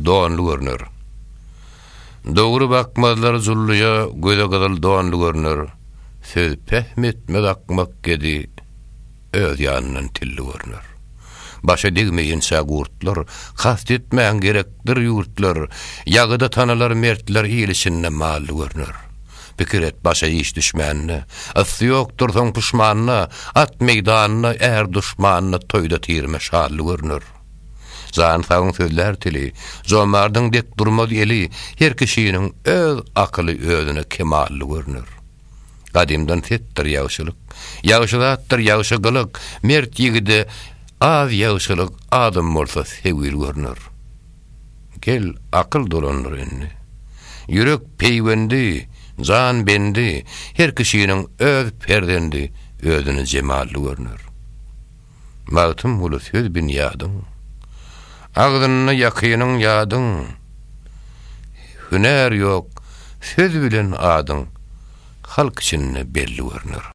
donly görner. Dogry bakmazlar julluýa, göze gyzyl donly görner. Söz pähm etmez akmak gedi, öz ýanyndan tilli görner. Başa degmeýinçä gurtlar, kast etmäň gerekdir ýurtlar, Ýagyda tanalar mertler il içinde mally görner. Pikir et başa iş düşmände, ysy ýokdur soň puşmanda, At meýdanda, är duşmanda, toýda tirme şally görner. Jan sagyň sözlär tili, jomardyň dek durmaz eli, Her kişiniň öz akyly özüne kemally görner. Gadymdan setdir ýagşylyk, Ýagşy zatdyr ýagşy gylyk, Mert ýigide az ýagşylyk Azam bolsa sewil görner. Gel, akyl dolandyr indi. Ýürek peýwendi, jan bendi, Her kişiniň öz perzendi Özüne jemally görner. Magtymguly söz binýadyň, Agzynda ýakynyň ýadyň, Hünär ýok, söz bilen adyň Halk içinde belli görner.